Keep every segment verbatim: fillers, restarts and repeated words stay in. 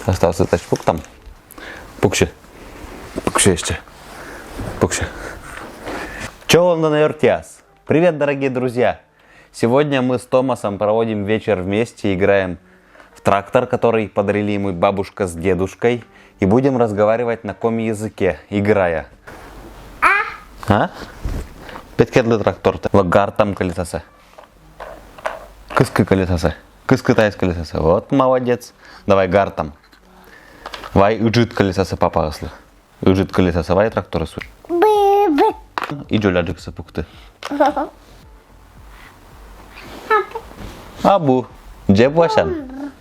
Ставсӧ тадз пуктам. Пуксьы. Пуксьы ещё. Пуксьы. Чолӧм да, ёртъяс! Привет, дорогие друзья! Сегодня мы с Томасом проводим вечер вместе, играем в трактор, который подарили ему бабушка с дедушкой, и будем разговаривать на коми языке, играя. А? Петкӧдлы трактортӧ. Ва, гартам колесасӧ. Кыскы колесасӧ. Кыскы тайӧс колесасӧ. Вот, молодец. Давай гартам. Вай ыджыд колесасӧ папаыслы. Ыджыд колесасӧ вай тракторыслы. Бы-бы. И дзоляджыксӧ пукты. Абу. Дзеб вайсян.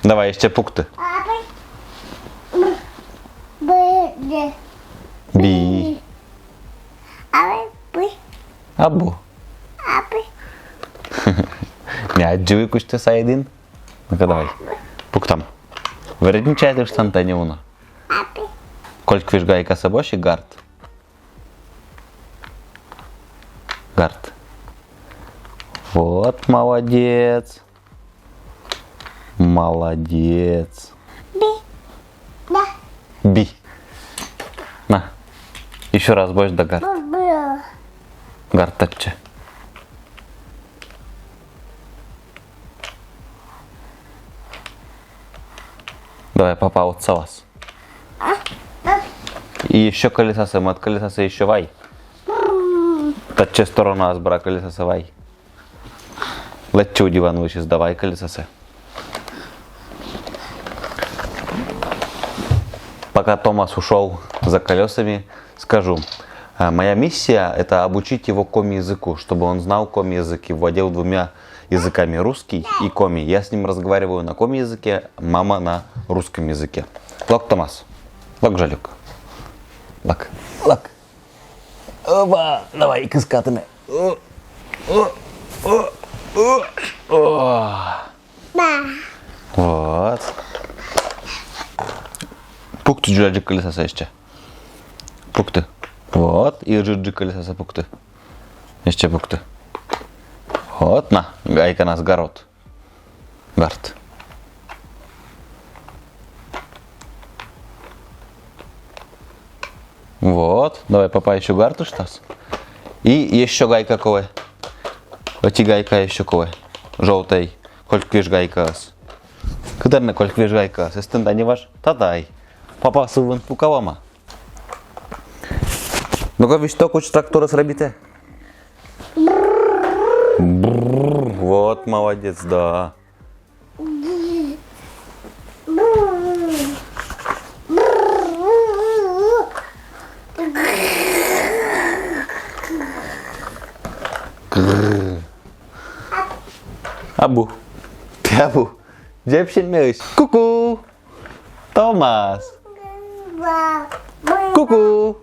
Давай ещё пукты. Бы-бы. Би. Абу. Абу. Ме аддзывлі, кыдз тэ сайӧдін. Ну-ка, давай. Пуктам. Вредничайтыштан тані уна. Кольк виж гайкасӧ босьт и гарт. Гарт. Вот, молодец. Молодец. Би. Да. Би. На. Ещё раз босьт да гарт. Бу-бу. Гарт татчӧ. Давай, папа отсалас. И ещё колесасӧ, мӧд колесасӧ ещё вай. Татчӧ сторонаыс бра колесасӧ вай. Лэччы диван вывсьыс да вай колесасӧ. Пока Томас ушёл за колёсами, скажу. А, моя миссия — это обучить его коми языку, чтобы он знал коми язык и владел двумя языками, русский и коми. Я с ним разговариваю на коми языке, мама на русском языке. Лок, Томас. Лок, Жалюк. Лок. Лок. Опа, давай, кыскы тэнӧ. О, о, о, о, о. Ба. Вот. Пукты дзоляджык колесасӧ ещё. Пукты. Вот, и ыджыдджык колесасӧ пукты. Ещё пукты. Вот, на, гайканас гарт. Гарт. Вот, давай, папа ещё гартыштас. И ещё гайка колӧ. Ӧти гайка ещё колӧ. Жёлтӧй. Кольк виж гайкаыс. Кытӧн нӧ кольк виж гайкаыс? Эстӧн да не важ. Тадай. Папа сы вылын пукалӧма. Ну-ка, висьтав, кыдз тракторыс рӧбитӧ. Бррр, вот, молодец, да. Абу. Абу. Дзебсин меысь. Ку-ку. Томас. Ку-ку.